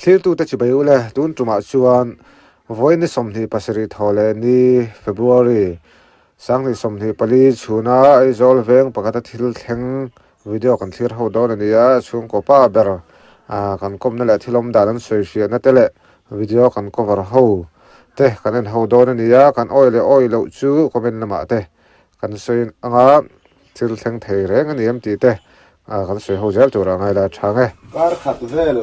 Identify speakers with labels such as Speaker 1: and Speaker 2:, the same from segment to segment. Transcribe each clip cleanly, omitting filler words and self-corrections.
Speaker 1: Thlirtute chibai u le, tun tumah chuan vawi ni 27 thaw leh ni, February, 2024 chhuna Aizawl veng pakhata thil thleng video kan thlir ho dawn a ni a, chhungkaw pa ber kan kawmna leh thil awm dan an sawi hriatna te leh video kan cover ho te kan en ho dawn a ni a, kan awi leh awi loh chu comment lamah te kan sawi anga thil thleng thei reng a ni em tih te kan sawi ho zel tur a ngai la tha nge.
Speaker 2: Kar khat vel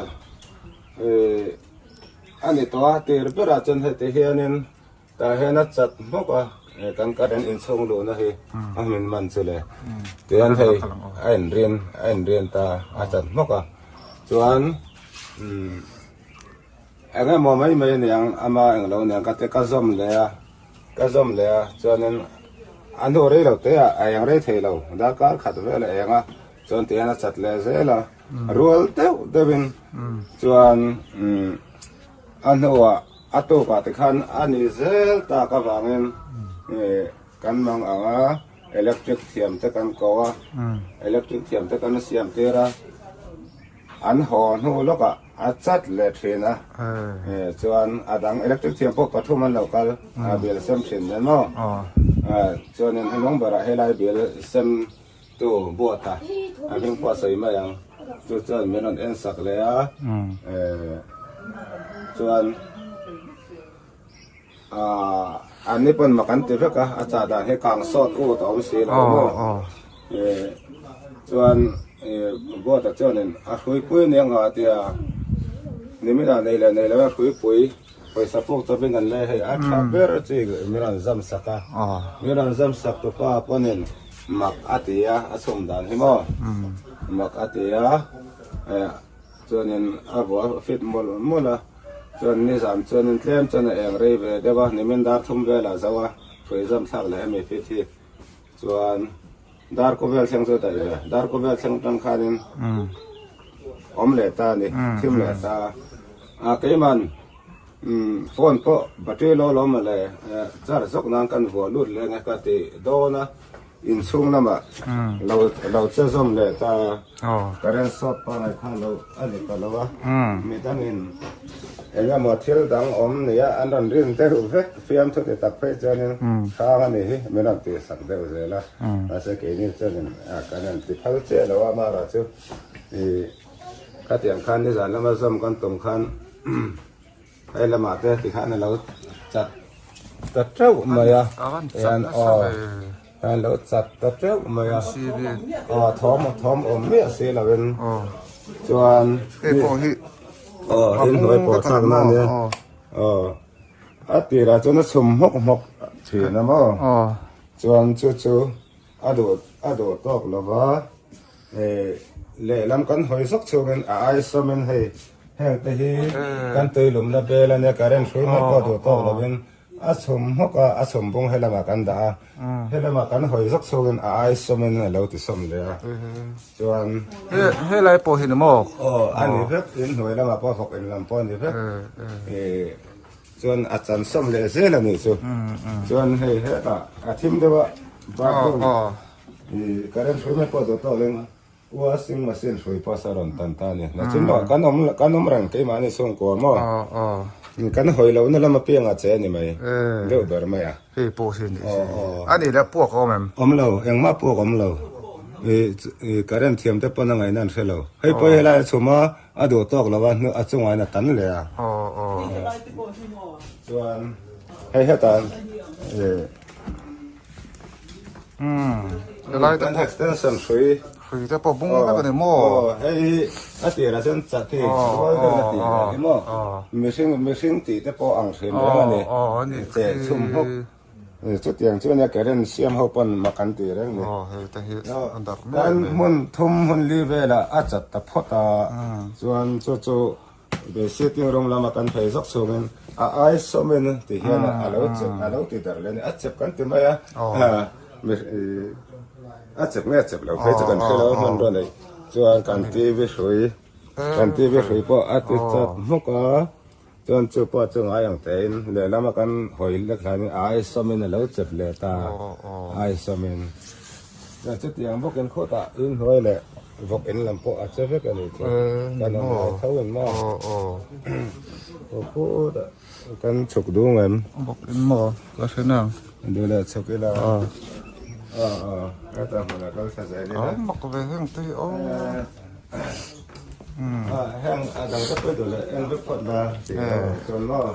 Speaker 2: a ni tawh a, tir berah chuan heti hianin Tah hian a chat hmawk a, kan current inchhung luhna hi a hmin man chu le. Tihian hei a inrin a inrin ta a chat hmawk a, chuan umm eng emaw mai mai aniang ama englo aniang ka ti ka zawm leh a, ka zawm leh a chuanin a hnu rei lo te ah a eng rei thei lo darkar khat vel a eng a, chuan tihian a chat leh zel a, rual deuh deuhin chuan umm a hnuah. A tukah te khan a ni zel tak avangin kan mang ang a, electric thiam te kan ko a, electric thiam te kan siam tir a, an haw hnu lawkah a chat leh thin a, chuan a dang electric thiam pawh pathum an lo kal a bill sem thin nen maw, chuanin hnung berah helai bill sem tu buata a hming pawh a sawi mai ang chu chuan min rawn en sak leh a chuan ahh an ni pawn mak an ti vek a a chah dan hi kang sawt ut a awm si lo maw chuan buata chuanin a hruipui ania nga a tia niminah nei leh nei lo a hruipui. Pawisa puk chawpin an lei hei a tha ber chi min rawn zam sak a, min rawn zam sak tu pa pawnin mak a ti a, a chhum dan hi maw mak a ti a, chuanin a vuah fit mawlh mawlh a, chuan nizan chuanin tlem chuan a eng rei ve deuh a, nimin dar thum velah zo a, hrui zam thlak leh hemi fit hi chuan. Dar kawvel thleng chu daih ve. Dar kawvel thleng atang khanin awm leh ta a ni, thim leh ta a. A keiman phone pawh battery lo lo mawle charge zawk nan kan vuah lut leh nge ka ti dawn a, inchhung lamah lo lo che zawm leh ta a. Current short pangai kha lo a ni ta lo a, midangin eng emaw thil dang awm nia an rawn rin deuh vek fiamthu ti tak phei chuanin hrang a ni hi min rawn tihsak deuh zel a. Mahse keini chuanin kan rawn ti phal chiah lo a, amaherawh chu ih khatiang khan nizan lama zawm kan tum khan hei lamah te tikhan a lo chat ta teuh mai a, hian aw hian lo chat ta teuh mai a, aw thawm thawm awm miah si lovin chuan aw inhnuai pawh thlak na ania aw a tirah chuan a chhum hmawk hmawk thin a maw. Chuan chu chu a duh a duh tawk lo va, eh lehlam kan hawi zawk chhungin a ai sawmin hei heng te hi kan tuilumna bel ania current hrui mai pawh duh tawk lovin a chhum hmawk a, a chhum bung helamah kan dah a, helamah kan hawi zawk chhungin a ai sawmin a lo ti sawm leh a, chuan.
Speaker 1: Helai pawh hi ni maw?
Speaker 2: Aw a ni vek, inhnuai lamah pawh vawk in lam pawh a ni vek, eh. Chuan a chan sawm leh zel a nih chu. Chuan hei hetah a thim deuh a bathroom i current hrui mai pawh duh tawk leng washing machine hrui pawh saw rawn tan ta a ni. Nachin lawk kan awm kan awm reng keimahni chhungkua maw kan hawi lohna lam apiangah che a ni mai deuh ber mai a.
Speaker 1: Hei pawh hi a nih hi. A nih leh puak a awm em?
Speaker 2: Awm lo, engmah puak a awm lo. I current thiam te pawn a ngaihna an hre lo. Hei pawh hi helai a chhum a. A duh tawk lo a, a chungah in a tan leh a. Chuan hei hetah kan extension hrui.
Speaker 1: Hrui te pawh bung vek a ni maw?
Speaker 2: Aw hei hi a tirah chuan chat hi rual deuhin a tih ve hi maw? Mihring mihring tih te pawh ang hrim reng a ni. Che chhum hawk. Chutiang chu ania current siam ho pawn mak an ti reng ni. Kan hmun thum hmun li velah a chat ta phawt a, chuan chu chu sitting room lama kan phei zawk chhungin a ai sawmin ti hian a lo chep a lo ti darh leh a ni. A chep kan ti mai a, a chep nge a chep lo phei chu kan hre lo a hmanrua neih chuan kan TV hrui kan TV hrui pawh a ti chat hmuk a. Chuan chu pawh chu ngai ang tein lehlam a kan hawi lek hlanin a ai sawmin a lo chep leh ta, a ai sawmin. Chuan chutiang bawkin khawtah inhnuai leh. Vawk in lam pawh a che vek a ni chu. Kan awm lai tho in maw? Aw khutah kan chhuk dung em?
Speaker 1: Vawk in maw? Ka hre nang.
Speaker 2: Duh leh chhuk ila. Aw aw hetah hmunah kal thla zel ila.
Speaker 1: A mak ve heng te hi aw.
Speaker 2: Heng a dang te pawh duh leh en vek phawt la tih chuan maw?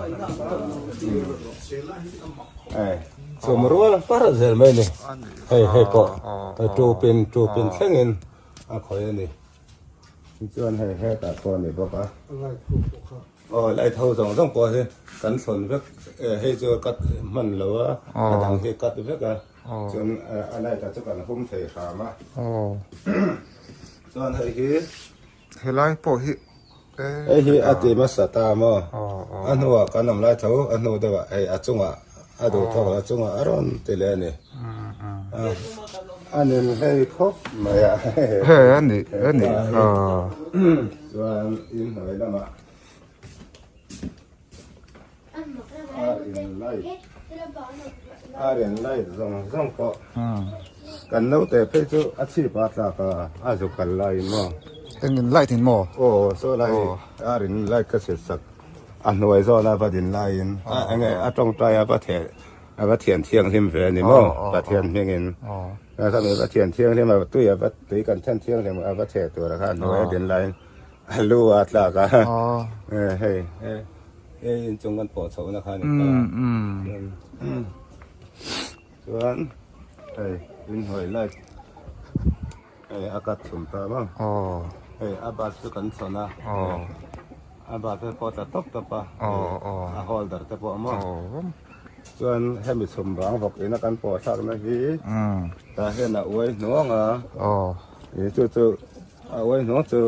Speaker 2: Chhum rual par zel mai a ni. Hei hei pawh tupin tupin thlengin a khawih a ni. Tichuan hei hetah pawh a ni bawk a. Aw light ho zawng zawng pawh hi kan thlawn vek hei chu cut hman lo a a dang hi cut vek a chuan a light ah chu kan hum thei hram a. Chuan hei hi.
Speaker 1: Helai pawh hi
Speaker 2: Hei hi a ti hmasa ta maw? A hnuah kan awm lai tho, a hnu deuhah hei a chungah a duh thawk a chungah a rawn ti leh a ni. A nin hlei khawp mai a.
Speaker 1: Hei a ni, a ni.
Speaker 2: Chuan in hnuai lamah a in light a in light zawng zawng pawh kan naute phei chu a chhip a tlak a a zuk kal laiin maw
Speaker 1: eng in light in maw
Speaker 2: aw saw lai a in light ka chhit sak a hnuai zawn a va din laiin a enge a tawngtai a va theh a va thian thianghlim ve a ni maw Pathian hmingin a va thian thianghlim a tui a va tui kan thian thianghlim a va theh tur a kha a hnuai a din laiin A lu a tlak a, hei hei inchung kan pawh chhohna kha a ni ta. Chuan hei inhnuai light hei a cut chhum ta maw. Hei a bulb chu kan chhawn a, a bulb te pawh a tla tawp tawp a, a holder te pawh maw. Chuan hemi chhum vang vawk ina kan pawh thlakna hi tah hian a uai hnuang a, chu chu. A uai hnawng chu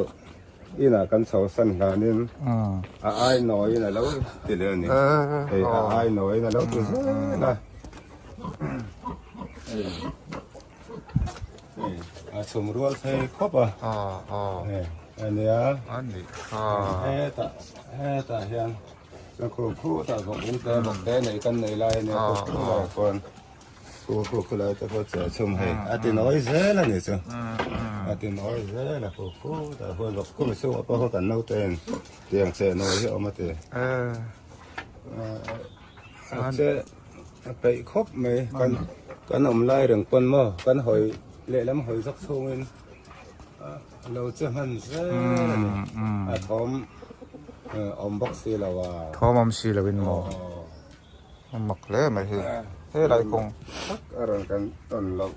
Speaker 2: inah kan chho san hlanin a ai nawiin a lo ti leh a ni. Hei a ai nawiin a lo ti zel a. Hei a chhum rual thei khawp a. Hei a nia. Hetah hetah hian chuan khu khutah vawk in te vawk te nei kan nei lai a nia khu khulaiah khuan. Khu khu khulai te pawh cheh chhum hei a ti nawi zel a ni chu a ti nawi zel a khu khu tah huan vawk khum chhungah pawh khaw kan naute in tiang cheh nawi hi a awm a ti a che a peih khawp mai kan kan awm lai reng pawn maw kan hawi lehlam hawi zawk chhungin a lo che hman zel a ni a thawm awm bawk si lo a
Speaker 1: thawm awm si lo in maw. A mak hle mai hi helai kawng
Speaker 2: tak a rawn kan tawn loh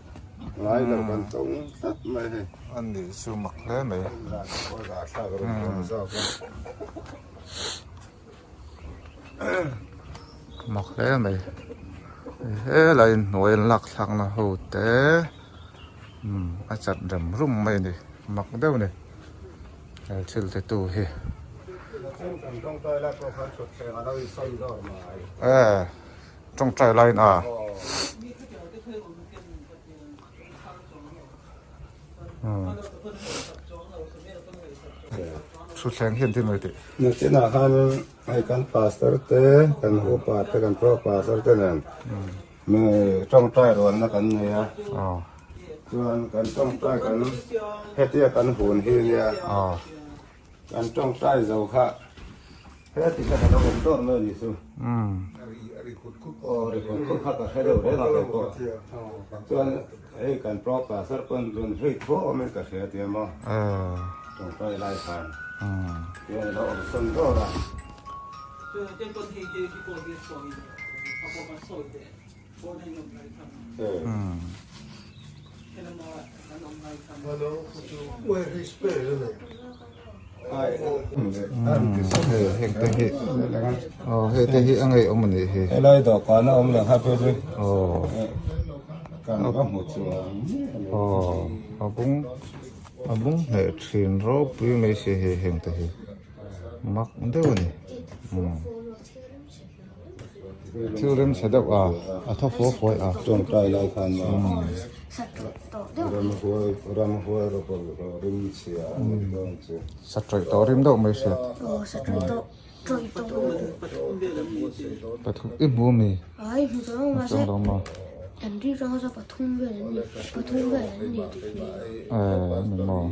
Speaker 2: ngai lo kan tawng tlat mai hei.
Speaker 1: A nih chu mak hle mai. Mak hle mai helai hnuai an lak thlak na ho te a chat rem rum mai a ni mak deuh a ni. He thil ti tu hi. Eh tawngtai laiin a. Thutthleng hian tin mai tih.
Speaker 2: Nachinah khan hei kan pastor te kan upa te kan pro pastor te nen Mi tawngtai rualna kan nei a, chuan kan tawngtai kan hetia kan hun hi nia, kan tawngtai zo kha heti kha ka lo awm dawr mai a ni chu. Aw ri khut khut kha ka hre deuh reng a kei pawh. Chuan hei kan pro pastor pawn rawn zui thuah awmin ka hria tia maw, tawngtai lai khan tian a lo awm sawn dawr a. Helai dawhkan a awm leh kha phei chu kan va hmu chuang
Speaker 1: A bung hneh thin ropui mai si hei heng te hi. Mak deuh a ni. Thil rem chhe deuh a, a thaw fuai fuai a.
Speaker 2: Tawngtai lai khan maw ramhuai ramhuai rawpawlh rim chhia a ni dawn chu.
Speaker 1: Sa tawih tawh rim deuh mai hriat. Pathum i hmu mi? A chuang lo maw?
Speaker 3: An ri rang chu pathum vel an ni pathum vel an ni tih hi.
Speaker 1: Eh ni maw.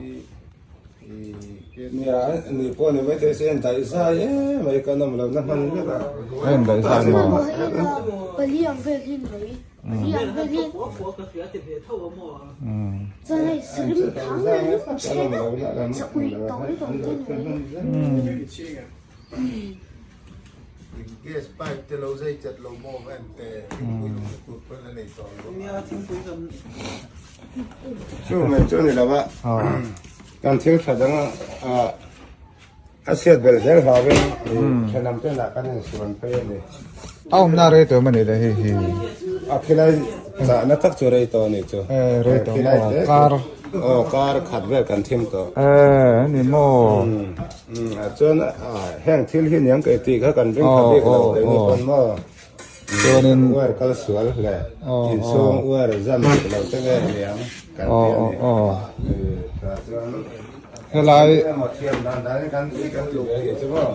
Speaker 2: Nia ni pawh ni maithei se en daih zai em mai kan awm lo na hman vek a.
Speaker 1: En daih zai maw.
Speaker 3: Pali ang vel hi ni mai pali ang vel hi. Chuan hei sarim thang chen a sa ui tawng tawng te ni mai.
Speaker 4: Gas pipe te lo zai chat lo maw en te thingpui lung te tur pawn a nei tawh lo.
Speaker 2: Chu mai chu ni lo a, kan thil tha dang a a chhiat belh zel hlauhin thenawm te lah kan insuan phei a ni.
Speaker 1: A awmna rei tawh emaw ni le hei hi.
Speaker 2: A khilai chahna tak chu rei tawh a ni chu.
Speaker 1: Eh rei tawh maw kar.
Speaker 2: Aw kar khat vel kan thim tawh.
Speaker 1: Eh a ni maw.
Speaker 2: A chuan heng thil hi niang kei tih kha kan ring tha bik lo kei ni pawn maw.
Speaker 1: Chuanin
Speaker 2: uar kal sual hle inchhung uar zam dik lo te vel niang kan ti a ni. Tah chuan
Speaker 1: helai
Speaker 2: emaw thiam dan dan in kan ti kan ti ve a ni chu maw.